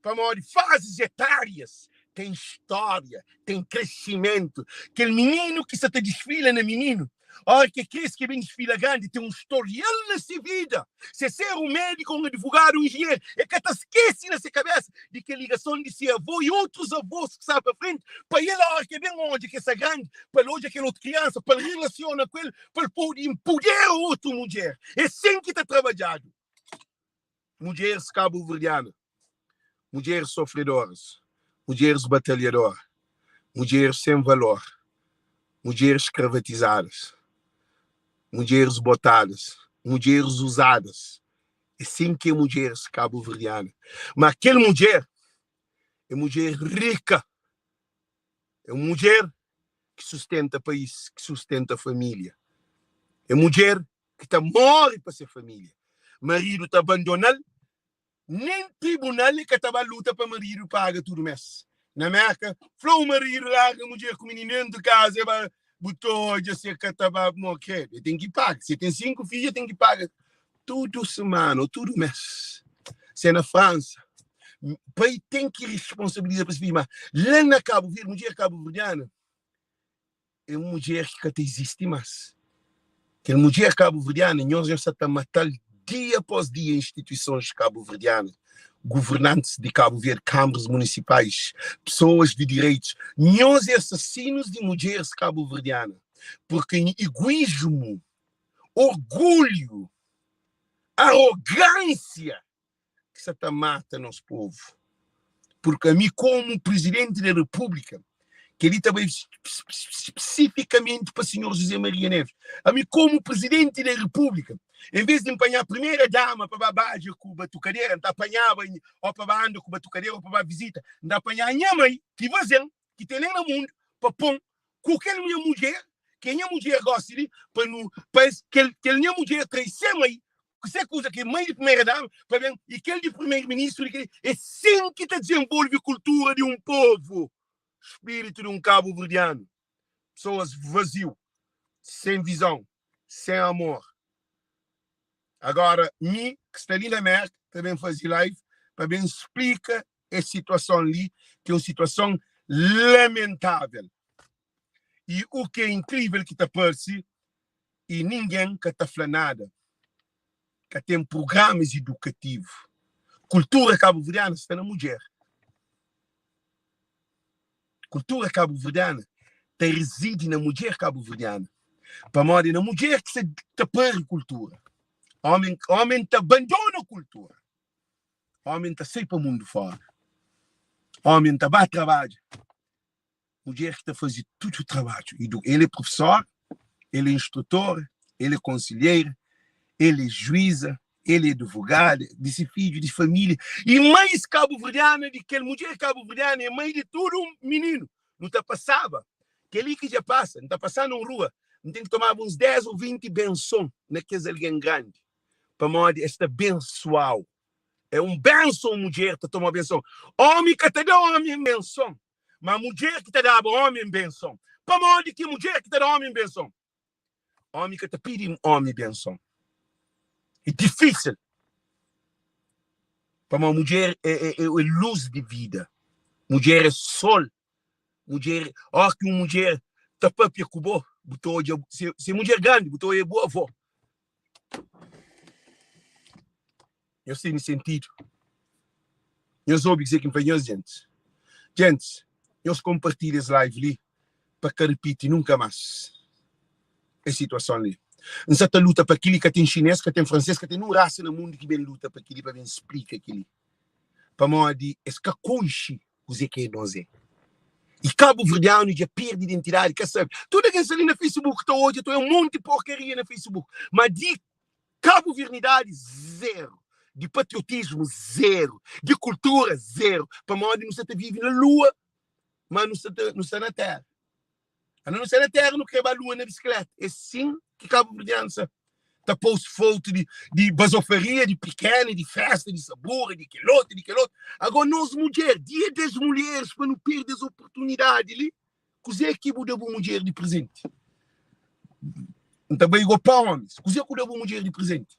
Pamodi fazis etárias ten stória, ten kresimentu. Kel mininu ki sa ta disfila na mininu, óra ki e krese, ki e ben disfila grandi, ten un storial na se vida. Se ser un médiku, un advogadu, un injinheru, e ka ta skese na se kabésa di kel ligason di se avô i otus avôs ki staba pa frenti, pa el, óra ki e ben odja ki e sta grandi, pa el odja kel otu kriansa, pa el relasiona ku el, pa el pode inpudera otu mudjer. É sin ki ta trabadjadu. Mudjeres kabuverdiana, mudjeres sofredoras, mudjeres batalhadora, mudjeres sen valor, mudjeres skravatizadas, mudjeres botadas, mudjeres uzadas. É sin ki é mudjeres kabuverdiana. Ma kel mudjer é mudjer rika, é un mudjer ki sustenta país, ki sustenta família, é mudjer ki ta móre pa se família. Maridu ta abandona-l, nen tribunal e ka ta ba luta pa maridu paga tudu mês. Na Mérka, fla un maridu larga mudjer ku mininu dentu kaza, e ba bu ta odja si e ka ta ba mo kredu. E ten ki paga. Si e ten 5 fidju, e ten ki paga tudu semana ô tudu mês. Se na Fransa, pai ten ki responsabiliza pa se fidju, ma la na Kabu Verdi, mudjer kabuverdiana é un mudjer ki ka ta izisti más. Kel mudjer kabuverdiana, nhos nhos sa ta mata-l dia após dia, instituisons kabuverdiana, governantis di Kabu Verdi, kamaras munisipais, pesoas di direitus, nhos é asasinus di mudjeris kabuverdiana, purki iguismu, orgulhu, arogánsia ki sa ta mata nos povu. Purki ami komu Prizidenti di Repúblika, kel-li ta bai spesifikamenti pa Sinhor José Maria Neves, ami komu Prizidenti di Repúblika, en ves di N panhá Primera Dama pa ba badja ku batukadera, N ta panhaba ô pa ba anda ku batukadera ô pa ba vizita, N ta panhá nha mai ki faze-m, ki tene na mundu, pa pô-m ku kel nha mudjer, ki é nha mudjer gosi li, pa nu, pa es, kel, kel nha mudjer trai se mai, ku se kuza, ki é mai di primera dama, pa ben, i kel di primeru ministru, di kel, é sin ki ta dizenvolve kultura di un povu, spiritu di un kabuverdianu, pesoas vaziu, sen vizon, sen amor. Agora, mi, ki sta li na Merka, ta ben faze live pa ben splika es situason li, ki é un situason lamentável. I u ki é inkrível ki ta parse i ningen ka ta fla nada. Ka ten prugramas idukativu. Kultura kabuverdiana sta na mudjer. Kultura kabuverdiana ta rizidi na mudjer kabuverdiana. Pamodi é na mudjer ki sa ta pari kultura. Omen, omen ta bandona kultura. Omen ta sai pa mundu fora. Omen ta ba trabadja. Mudjer ki ta faze tudu trabadju. I du, el é profesor, el é instrutor, el é konsilheira, el é juíza, el é advogada di se fidju, di família. I mais kabuverdiana di kel mudjer kabuverdiana é mai di tudu mininu. Nu ta pasaba, kel-li ki dja pasa, N ta pasaba na un rua, N ten ki tomaba uns 10 ô 20 benson na kes algen grandi, pamodi es ta bensua-u. É un benson mudjer ta toma benson. Ómi ka ta da ómi benson, ma mudjer ki ta daba ómi benson. Pamodi ki mudjer ki ta da ómi benson? Ómi ka ta pidi ómi benson. É difísil. Pamodi mudjer é, é, é, é luz di vida. Mudjer é sol. Mudjer, ó ki un mudjer ta papia ku bo, bu ta odja, se, se mudjer grandi, bu ta odja bu avó. Nhos tene sentidu? Nhos obi kuzê ki N fla nhos, gentis? Gentis, nhos konpartilha es live li pa ka ripiti nunka más es situason li. N sa ta luta pa kel-li. Ka ten xinês, ka ten fransês, ka ten nun rasa na mundu ki ben luta pa kel-li, pa ben splika kel-li. Pamodi es ka konxe kuzê ki é nos é. I kabuverdianu dja perde identidadi, ka sabe. Tudu algen sta li na Facebook ta odja, ta oia un monti porkaria na Facebook, ma di Kabuvernidadi, zero. Di patriotismu, zero. Di kultura, zero. Pamodi nu sa ta vive na lua, ma nu sa ta, nu sta na tera. Anu nu sta na tera, nu kre ba lua na bisikleta. É sin ki kabuverdianu sa ta post fotu di, di bazofaria, di pikena, di festa, di sabura, di kel otu, di kel otu. Agora nos mudjer, dia des mulheres, pa nu perde es oportunidadi li, Kuzê ki bu da bu mudjer di prezenti? N ta bai go pa omis. Kuzê ku da bu mudjer di prezenti?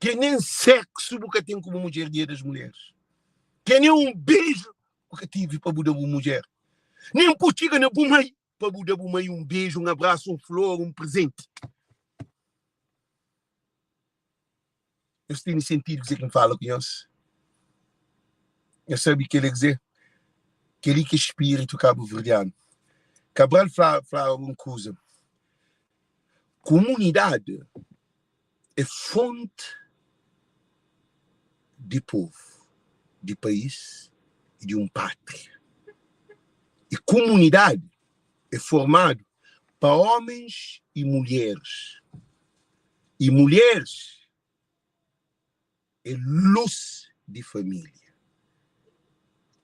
Ke nen seksu bu ka ten ku bu mudjer dia das mulheres. Ke nen un beju bu ka tive pa bu da bu mudjer. Nen bu txiga na bu mai pa bu da bu mai un beju, un abrasu, un flor, un prezenti. Nhos tene sentidu kuzê ki N fala ku nhos? Nhos sabe kel é kuzê? Kel-li ki é spiritu kabuverdianu. Cabral fla flaba un kuza, Kumunidadi é fonti di povu, di país i di un pátria. I kumunidadi é formadu pa ómens i mulheris. I mulheris é lus di família.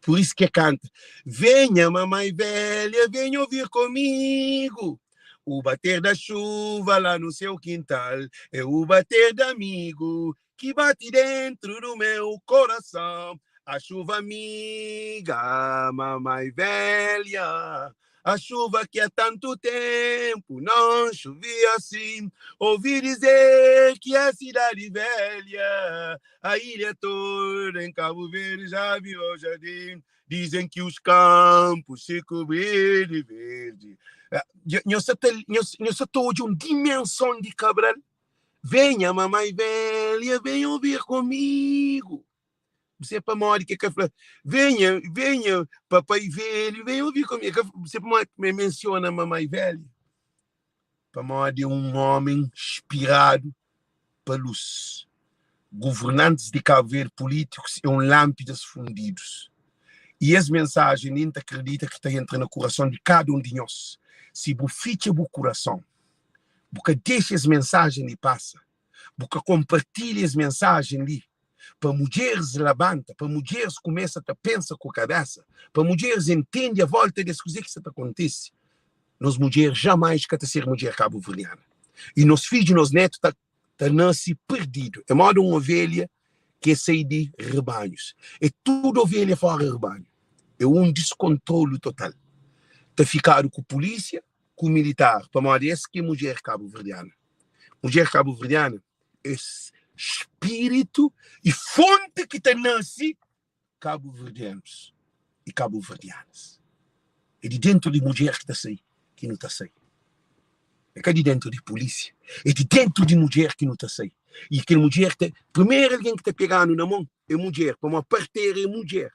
Por isso que é canta: Venha, mamãe velha, venha ouvir comigo. O bater da chuva lá no seu quintal é o bater de amigo que bate dentro do meu coração. A chuva amiga, mamãe velha. A chuva que há tanto tempo não chovia assim. Ouvi dizer que a cidade velha, a ilha toda em Cabo Verde já virou jardim. Dizem que os campos se cobriram de verde. Nhos sa ta, nhos, nhos sa ta odja un dimenson di Cabral? Venha, mamãe velha, venha ouvir comigo. Não sei pamodi ki ka fla, venha, venha, papai velho, venha ouvir comigo. Não sei pamodi ki me menciona mamãe velha. Pamodi é um homem inspirado pa luz. Governantes di Cabo Verde, políticos, é um lâmpidas fundidos. E es mensagem li, N ta acredita ki ta entra na coração di cada um di nhos. Si bu fitxa bu coração, bu ka dexa es mensagem li passa, Bu ka konpartilha es mensajen li pa mudjeris labanta, pa mudjeris kumesa ta pensa ku kabesa, pa mudjeris entende a volta des kuze ki sa ta kontise. Nos mudjer jamais ka ta ser mudjer kabuverdiana. I nos fidju, nos netu ta ta nase perdidu. É moda un ovelha ki é sai di rebanhus. É tudu ovelha fora rebanhu. É un diskontrolu total. Ta fikadu ku pulisia, ku militar, pamodi es ki é mudjer kabuverdiana. Mudjer kabuverdiana é spiritu i fonti ki ta nase kabuverdianus i kabuverdianas. É di dentu di mudjer ki ta sai ki nu ta sai. É ka di dentu di pulisia, é di dentu di mudjer ki nu ta sai. I kel mudjer ta, primeru algen ki ta pega-nu na mon é mudjer, pamodi partera é mudjer.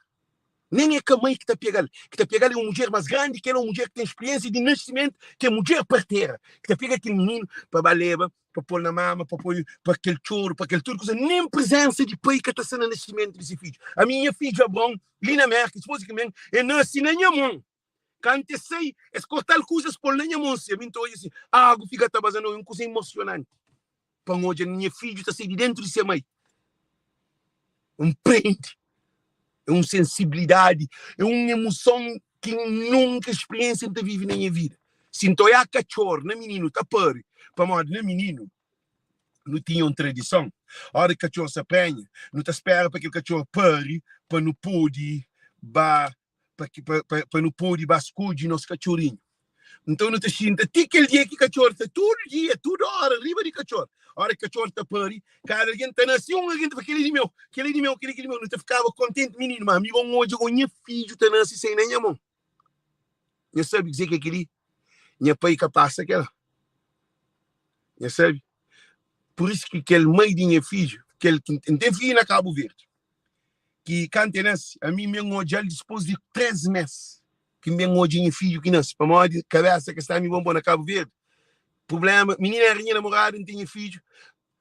Nen é ka mai ki ta pega-l. Ki ta pega-l é un mudjer más grandi ki el, un mudjer ki ten spriensia di nasimentu, ki é mudjer partera, ki ta pega kel mininu pa ba leba, pa pô-l na mama, pa poi pa kel txoru, pa kel tudu kuza. Nen prezénsa di pai ka ta sta na nasimentu di se fidju. Ami, nha fidju Abraon, li na Mérka, dipôs di ki ben, el nase na nha mon. Kantu el sai, es korta-l kuzas, pô-l na nha mon. Si ami N ta odja si agu fika ta baza, nau, é un kuza emosionanti pa N odja nha fidju ta sai di déntu di se mai. N prende. É un sensibilidadi, é un emoson ki N nunka spriensia N ta vive na nha vida. Si N ta oiá katxor na mininu ta pari, pamodi na mininu nu tinha un tradison, óra ki katxor sa prenha, nu ta spera pa kel katxor pari pa nu pode ba pa, pa, pa, pa nu pode ba skodje nos katxorinhu. Nton nu ta xinta ti kel dia ki katxor ta tudu dia, tudu óra riba di katxor. Óra ki katxor ta pari, kada algen ta nase un algen ta fla kel-li é di meu, kel-li é di meu, kel-li é di meu. Nu ta fikaba kontenti mininu, má mi bo N odja go nha fidju ta nase sai na nha mon. Nha sabe kuzê ki é kel-li? Nha pai ka pasa kel-la. Nha sabe? Pur isu ki kel mai di nha fidju, kel ki N ten fidju na Kabu Verdi, ki kantu el nase, ami mi N odja-l dipôs di 3 mês. Ki N ben odja nha fidju ki nase Pamodi kabesa ka sta mi bon bo na Kabu Verdi Prublema, minina era nha namorada N ten nha fidju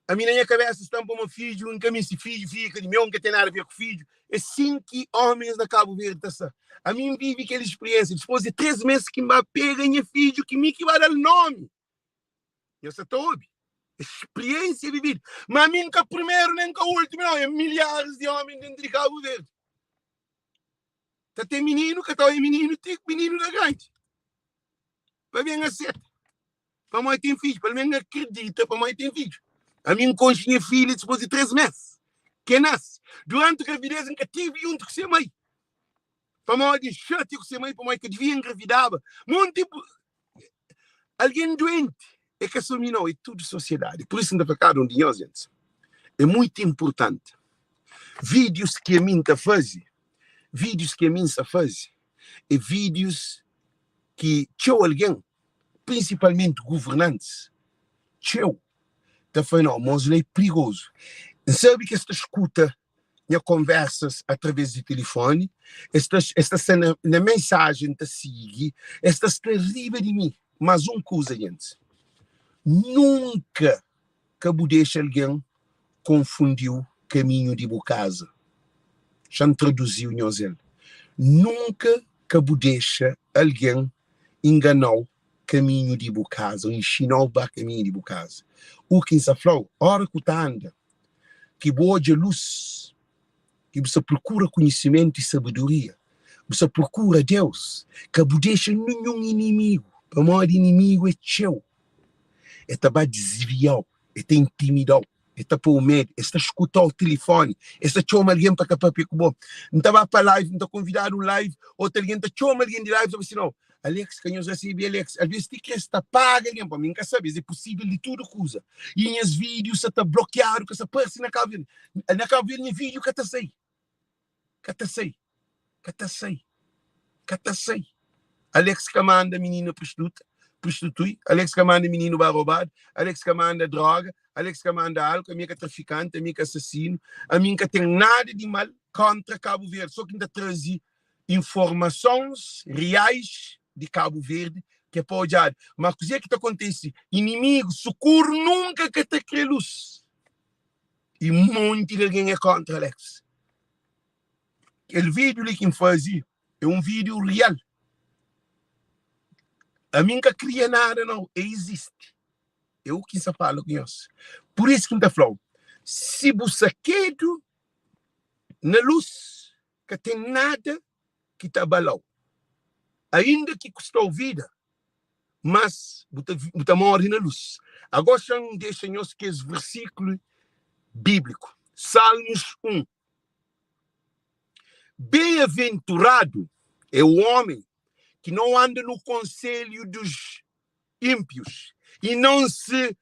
Ami na nha kabesa sta N poma fidju N ka meste fidju, fidju é ka di meu N ka ten nada a ver ku fidju É sin ki omis na Kabu Verdi ta sta Ami N vive kel spriensia Dipôs di 3 mes ki N ba pega nha fidju ki mi ki ba da-l nomi Nhos sa ta obi Spriensia vividu Ma ami N ka primeru nen N ka ultimu nau É milharis di omi dentu di Kabu Verdi Ta ten mininu ka ta oia mininu ti mininu da grandi pa ben aseta pamodi ten fidju, pa ben akredita pamodi ten fidju. Ami N konxe nha filha dipôs di 3 mês ki e nase. Duranti gravidez N ka tive juntu ku se mai pamodi N xatia ku se mai pamodi ka devia engravidaba. Monti algen duenti é ka sô mi nau, é tudu sosiedadi. Pur isu N ta fla kada un di nhos, gentis, é muitu inpurtanti vídius ki ami N ta faze. Vídius ki ami N sta faze é vídius ki txeu algen, prinsipalmenti governantis, txeu ta fla, Nau, mos la é prigozu. N sabe ki es ta skuta nha konversas através di tilifoni, es ta es ta sta na na mensajen ta sigi, es ta sta riba di mi. Mas un kuza, gentis, nunka Ka bu dexa algen konfundi-u kaminhu di bu kaza. Xa-m traduzi-u nhos el. Nunka ka bu dexa algen ingana-u kaminhu di bu kaza ô inxina-u ba kaminhu di bu kaza. U ki N sa fla-u, óra ku ta anda, ki bu odja lus, ki bu sta prokura konhisimentu i sabedoria, bu sta prokura Deus, ka bu dexa ninhun inimigu, pamodi inimigu é txeu, e ta ba disvia-u, e ta intimida-u, e ta pô-u medu, es ta skuta-u tilifoni, es ta txoma algen pa ka papia ku bo. N ta ba pa live, N ta konvidadu un live, otu algen ta txoma algen di live, ta fla si, nau. Alex ka nhos resebe Alex. Alvês ti kre sta paga algen pa mi, N ka sabe, es é pusível di tudu kuza. I nhas vídiu sa ta blokiadu, ka sa parse na Kabu Verdi. Na Kabu Verdi nha vídiu ka ta sai. Ka ta sai. Ka ta sai. Ka ta sai. Alex ka manda minina prostituta, prostitui, Alex ka manda mininu ba robadu, Alex ka manda droga, Alex ka manda álcool, ami é ka trafikanti, ami é ka asasinu, ami N ka ten nada di mal kontra Kabu Verdi, so ki N ta traze informasons reais di Kabu Verdi ki é pa odjadu. Ma kuzê ki ta kontise? Inimigu sukuru nunka ka ta kre lus. I monti di algen é kontra Alex. Kel vídiu li ki N faze é un vídiu real. Ami N ka kria nada nau, é izisti. É u ki N sa fala ku nhos. Pur isu ki N ta fla-u, si bu sakedu na lus, ka ten nada ki ta abala-u. Ainda ki kusta-u vida, mas bu ta, bu ta móre na lus. Agó xa-m dexa nhos kes versíklu bíbliku. Salmos 1. Bem-aventurado é o homem que não anda no conselho dos ímpios e não se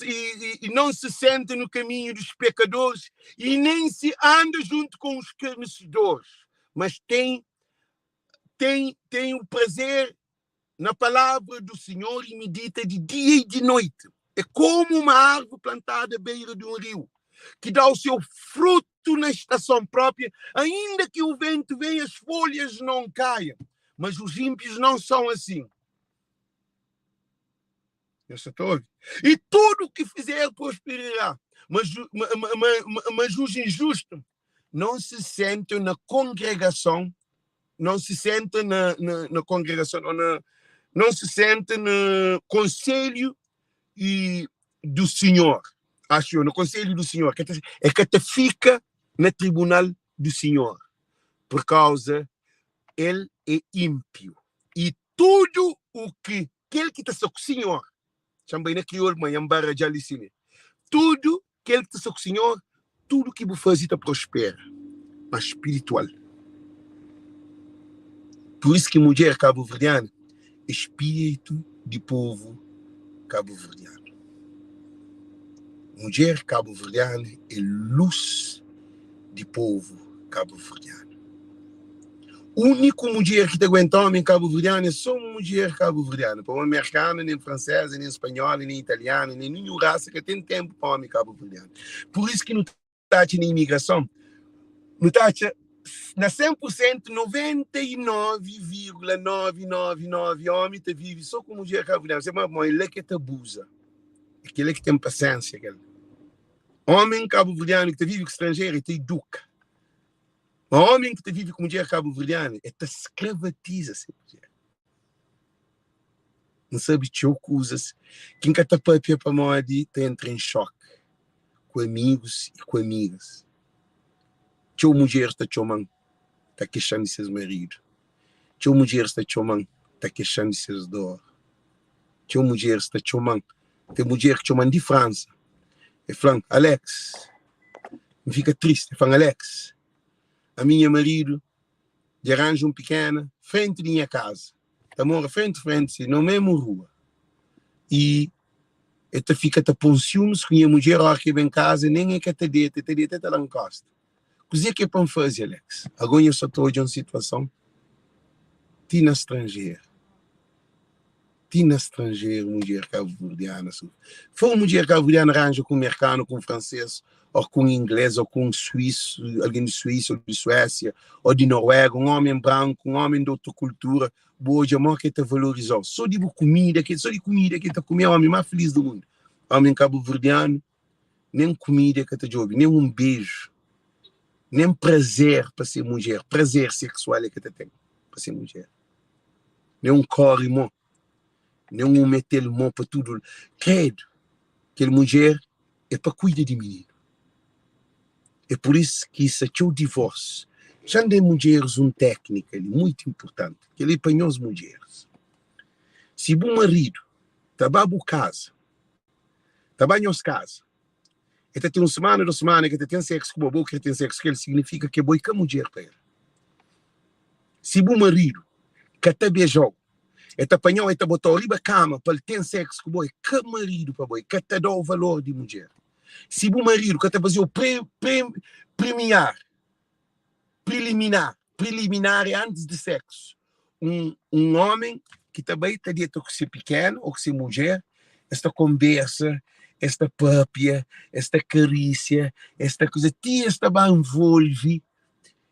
e, e não se senta no caminho dos pecadores e nem se anda junto com os escarnecedores, mas tem tem tem o prazer na palavra do Senhor e medita de dia e de noite. É como uma árvore plantada à beira de um rio, que dá o seu fruto na estação própria, ainda que o vento venha, as folhas não caiam. Mas os ímpios não são assim. Eu só tô ouvindo. E tudo o que fizer prosperará. Mas, mas os injustos não se sentam na congregação, não se sentam na, na, na congregação, ou na, não se sentam no conselho e, do Senhor. Acho eu, no conselho do Senhor. É que até fica na tribunal do Senhor. Por causa el é ímpio. E tudo o que kel ki ta sta ku Sinhor, txa-m bai na kriolu ma nha-m baradja-l li sime, tudu kel ki ta sta ku Sinhor, tudu ki bu faze ta prospera, ma spiritual. Pur isu ki mudjer kabuverdiana é spiritu di povu kabuverdianu. Mudjer kabuverdiana é lus di povu kabuverdianu. Úniku mudjer ki ta aguenta ómi kabuverdianu é sô mudjer kabuverdianu. Pamodi merkanu, nen franseza, nen spanhola, nen italiana, nen ninhun rasa ka ten ténpu pa ómi kabuverdianu. Pur isu ki nu ta atxa na imigrason, nu ta atxa na 100 pur sentu, 99,999 ómi ta vive sô ku mudjer kabuverdianu. Você fla, é la ki el ta abuza, é kel-la ki ten pasiénsia. Kel ómi kabuverdianu ki ta vive ku stranjeru, el ta iduka. Ma omi ki ta vive ku mudjer kabuverdiana e ta skravatiza se mudjer. N sabe txeu kuzas ki N ka ta papia pamodi ta entra en xoki ku amigus i ku amigas. Txeu mudjeris ta txoma-m ta kexa-m di ses maridu. Txeu mudjeris ta txoma-m ta kexa-m di ses dor. Txeu mudjeris ta txoma-m, ten mudjer ki txoma-m di Fransa, e fla-m, Alex, N fika tristi. El fla-m, Alex, ami nha maridu dja ranja un pikena frenti di nha kaza. Ta mora frenti frenti si, na mésmu rua. I el ta fika ta pô-m siumis ku nha mudjer óras ki el ben kaza, nen el ka ta deta, el ta deta el ta da-m kósta. Kuzê ki é pa N faze, Alex? Agó nho sa ta odja un situason ti na stranjeru. Ti na stranjeru mudjer kabuverdiana sufri. Foi un mudjer kabuverdiana ranja ku un merkanu, ku un fransês, ô ku un inglês, ô ku un suísu, algen di Suísa ô di Suésia, ô di Noruega, un ómi branku, un ómi di otu kultura, bu odja mó ki el ta valoriza-u. Sô di bu kumida, sô di kumida ki el ta kume, ómi más filís di mundu. Ómi kabuverdianu nen kumida el ka ta djobe, nen un beju, nen prazer pa se mudjer, prazer seksual el ka ta ten pa se mudjer, nen un kóre mô, nen un mete-l mô pa tudu. Kredu, kel mudjer é pa kuida di mininu. É pur isu ki sa txeu divórsiu. Xa N da mudjeris un téknika li muitu inpurtanti, kel-li é pa nhos mudjeris. Si bu maridu ta ba bu kaza, ta ba nhos kaza, el ta ten un semana, dos semana ke ta ten seksu ku bo, bo kre ten seksu ku el, signifika ke bo é ka mudjer pa el. Si bu maridu ka ta beja-u. E ta panha-u, e ta bota-u riba kama pa el ten séksu ku bo, e ka maridu pa bo, e ka ta da-u valor di mudjer. Si bu maridu ka ta faze-u pre, pre, premiar, preliminar, preliminar é antis di séksu, un, un ómen ki ta bai ta deta ku se pikenu ô ku se mudjer, es ta konbersa, es ta pâpia, es ta karísia, es ta kuza, ti es ta ba nvolve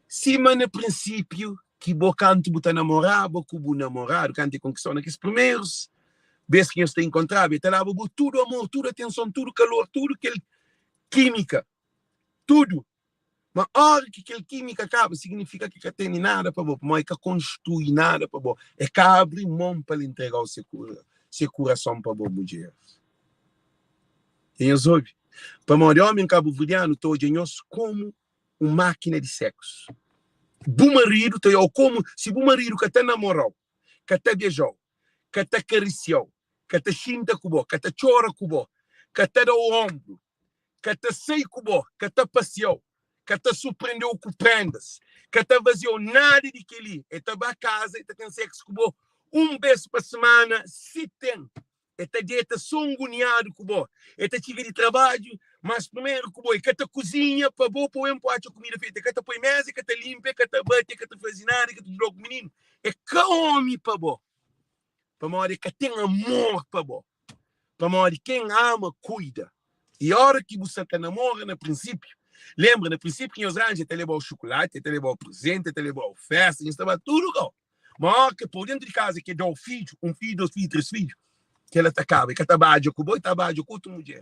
Sima na prinsípiu ki bo kantu bu ta namoraba ku bu namoradu, kantu e konkistau na kes primerus bes ki nhos ta inkontraba, e ta daba bo tudu amor, tudu atenson, tudu kalor, tudu kel kímika, tudu. Ma óra ki kel kímika kaba, signifika ki ka tene nada pa bo, pamodi e ka konstrui nada pa bo, e ka abri mon pa el intrega-u se se kurason pa bo, mudjeris. Dja nhos obi? Pamodi ómi kabuverdianu ta odja nhos komu un mákina di séksu. Bu maridu ta odja-u komu si bu maridu ka ta namora-u, ka ta beja-u, ka ta karisia-u, ka ta xinta ku bo, ka ta txora ku bo, ka ta da-u onbru, ka ta sai ku bo, ka ta pasia-u, ka ta surprende-u ku prendas, ka ta faze-u nada di kel-li, el ta ba kaza, el ta ten séksu ku bo un bês pa simana, si ten. E ta deta so nguniadu ku bo. E ta txiga di trabadju mas primeru ku bo. E ka ta kuzinha pa bo pa ben atxa kumida fetu. E ka ta poi meza, e ka ta linpa, e ka ta bati, e ka ta faze nada, e ka ta djuda-u ku mininu. E ka omi pa bo, pamodi e ka ten amor pa bo. Pamodi ken ama, kuida. I ora ki bu sa ta namora na prinsipiu, lenbra, na prinsipiu ki nhos ranja, e ta leba-u xukulati, e ta leba-u prezenti, e ta leba-u festa, nhos ta ba tudu kau. Ma óra ki pô dentu di kaza ki e da-u fidju, un fidju, dos fidju, tres fidju, kel-la ta kaba. E ka ta badja ku bo, e ta badja ku otu mudjer.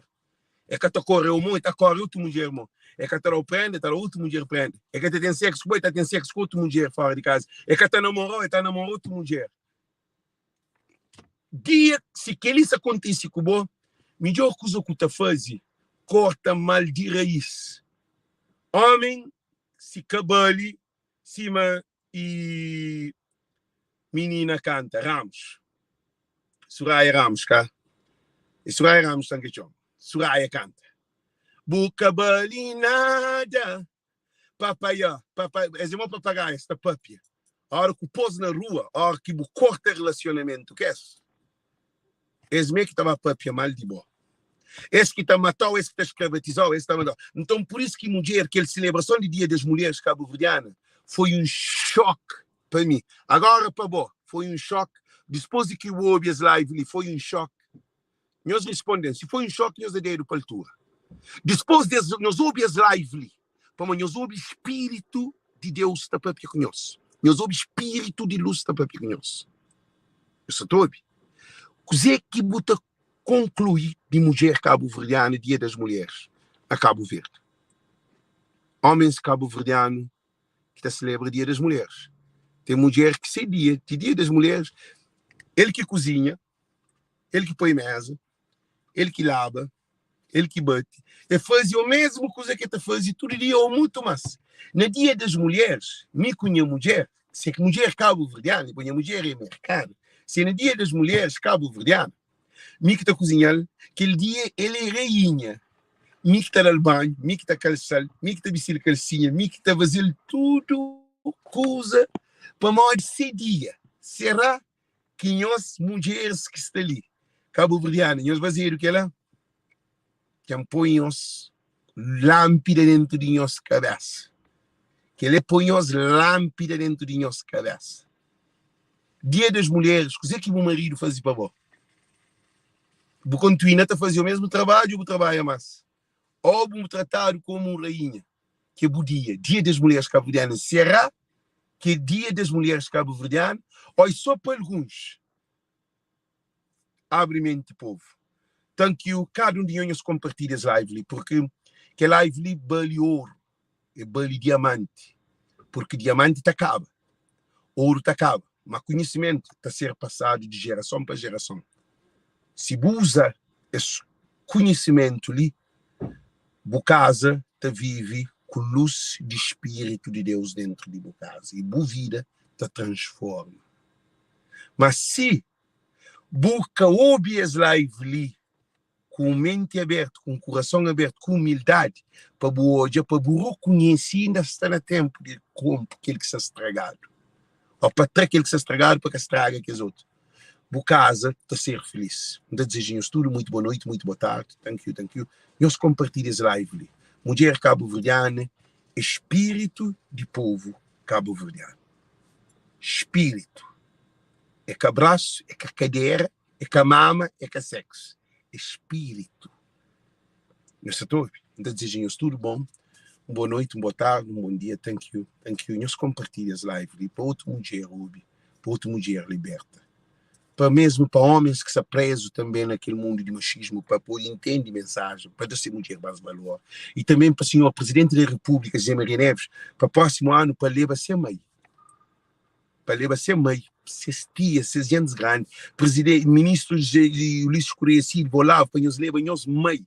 E ka ta kore-u mo, e ta kore otu mudjer mo. E ka ta da-u prenda, e ta da otu mudjer prenda. E ka ta ten seksu ku bo, e ta ten seksu ku otu mudjer fora di kaza. E ka ta namora-u, e ta namora otu mudjer. Dia si kel-li sta kontise ku bo, midjór kuza ku ta faze, korta mal di raís. Ómi si ka bali sima i minina kanta Ramos Suraya Ramos ka é Suraya Ramos tan ke txoma Suraya kanta Bu ka bali nada Papaia papa es é mo papagaia sta papia Ora ku pos na rua ora ki bu korta relasionamentu kes Es mê ki ta ba pâpia mal di bo. Es ki ta mata-u, es ki ta skrabatiza-u, es ta manda-u. Nton, pur isu ki mudjer, kel selebrason di Dia das Mulheres Kabuverdiana foi un xóki pa mi. Agóra pa bo, foi un xóki? Dispôs di ki bu obi es live li, foi un xóki? Nhos risponde-m, si foi un xóki, nhos da dedu pa altura. Dispôs di es, nhos obi es live li, pamodi nhos obi Spiritu di Deus ta pâpia ku nhos. Nhos obi Spiritu di lus ta pâpia ku nhos. Nhos sa ta obi? Kuzê ki bu ta konklui di mudjer kabuverdianu Dia das Mulheres na Kabu Verdi? Homens kabuverdianu ki ta selebra Dia das Mulheres. Ten mudjer ki se dia di Dia das Mulheres, el ki kuzinha, el ki poi meza, el ki laba, el ki bate, el faze o mesmu kuza ki el ta faze tudu dia ou mutu más. Na dia das mulheres, mi ku nha mudjer, se ki mudjer kabuverdiana, bo nha mudjer é merkana, se na dia das mulheres kabuverdiana, mi ki ta kuzinha-l, kel dia el é rainha, mi ki ta da-l banhu, mi ki ta kalsa-l, mi ki ta bisti-l kalsinha, mi ki ta faze-l tudu kuza pamodi se dia. Será ki nhos mudjeres ki sta li kabuverdiana nhos fazedu kela? Dja-m poi nhos lanpida dentu di nhos kabesa kel é poi nhos lanpida dentu di nhos kabesa dia das mulheres kuze ki bu maridu faze pa bo? Bu kontuina ta faze o mesmu trabadju o bu trabadja mas? O bu tratadu komu un rainha ki é bu dia, dia das mulheres kabuverdianas será ki é dia das mulheres kabuverdianas ou é só pa alguns? Abre menti povo. Thank you kada um di nhos kompartilha es live li porque kel live li bali ouro e bali diamante porque diamante ta kaba ouro ta kaba ma konhisimentu ta ser pasadu di jerason pa jerason si bu uza es konhisimentu li Bu kaza ta vive ku lus di Spiritu di Deus dentru di bu kaza i bu vida ta transforma. Ma si bu ka obi es live li ku un menti abertu, ku un kurason abertu, ku umildadi pa bu odja, pa bu rukunhese inda sta na tenpu di konpo kel ki sta stragadu, o pa tra kel ki sta stragadu pa ka straga kes otu. Bu kaza ta ser filis. N ta dizeja nhos tudu muitu boa noiti, muitu boa tardi. Thank you, thank you. Nhos konpartilha es live li. Mudjer kabuverdiana é spiritu di povu kabuverdianu. Spiritu. É ka brasu, é ka kadera, é ka mama, é ka seksu. É spiritu. Nhos sa ta obi? N ta dizeja nhos tudu bon. Un boa noiti, un boa tardi, un bon dia. Thank you, thank you. Nhos konpartilha es live li pa otu mudjer obi, pa otu mudjer liberta. Pa mesmu pa homens ki sta prezu tanbe na kel mundu di machismu pa pode intende mensajen, pa da se mudjer mas valor. I tanbe pa sinhor Presidenti da Repúblika, José Maria Neves, pa prósimu anu pa leba se mai. Pa leba se mai, ses tia, ses gentis grandi, Presidenti, Ministru Ulisses Correia Silva, Olavo, pa nhos leba nhos mai.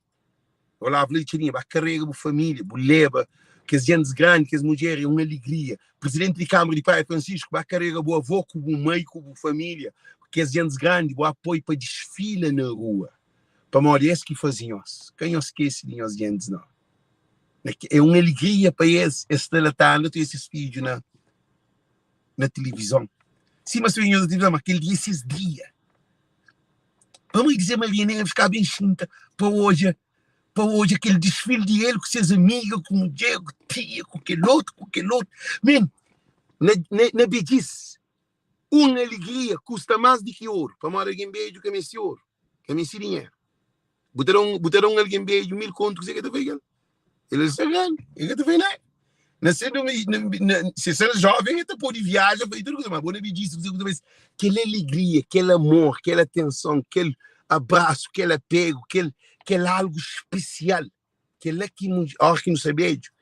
Olavo la di Txadinha, ba karega bu família, bu leba kes gentis grandi, kes mudjer, é un alegria. Presidenti di Kâmara di Praia Francisco, ba karega bu avô ku bu mai, ku bu família, kes gentis grandi, bu apoi pa disfila na rua, pamodi es ki faze nhos. Ka nhos skese di nhos gentis, nau. É un alegria pa es, es sta la ta anda ta odja ses fidju na. na tilivizon. Sima se nhos na tilivizon, ma kel dia é ses dia. Pa mãe dizer Maria Neves ka ben xinta pa odja pa odja kel desfile di el ku ses amiga, ku mudjer, ku tia, ku kel otu, ku kel otu. Men, na, na, na bedjis, un alegria kusta más di ki oru. Pamodi algen bedju ka meste oru, ka meste dinheru. Bu ta da un, bu ta da un algen bedju 1000 kontu, kuzê ki el ta fai kel? El sta grandi, el ka ta fai nada. Na se na, na, se ser jovem, el ta pode viaja, fazer tudo coisa, mas bom na bedjis, kuzê ki ta fai? Kel alegria, kel amor, kel atenson, kel abraço, kel apego, kel, kel algo especial. Kel-la ki óras ki nu sta bedju,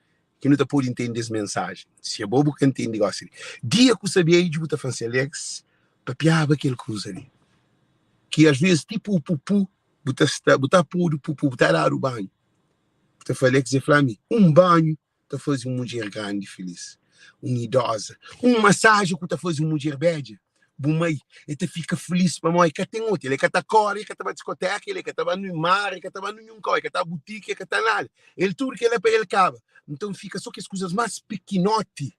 ki nu ta pode intende es mensajen. Si abo bu ka intende gósi li, dia ku sta bedju bu ta fla si, Alex papiaba kel kuza li. Ki asves ti pupu bu ta sta, bu ta podu pupu, bu ta dadu banhu. Bu ta fla, Alex, e fla mi, un banhu ta faze un mudjer grandi filis, un idoza, un masajen ku ta faze un mudjer bedja, bu mai, el ta fika filis pamodi el ka ten otu, el ka ta kore, el ka ta ba diskoteka, el ka ta ba nun mar, el ka ta ba ninhun kau, el ka ta ba butika, el ka ta nada, el tudu kel-la pa el kaba. Nton fika so kes kuzas más pikinoti,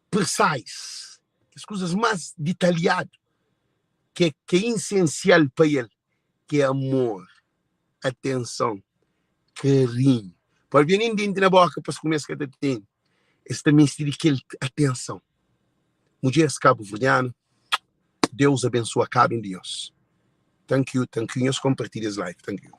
precise, kes kuzas más ditalhadu, ki é isensial pa el, ki é amor. atenson, karinhu. Pabia nen denti na boka pa es kume es ka ta tene. Es ta meste di kel atenson. Mudjeres kabuverdianu, Deus abensua kada un di nhos. Thank you, thank you. Nhos konpartilha es live. Thank you.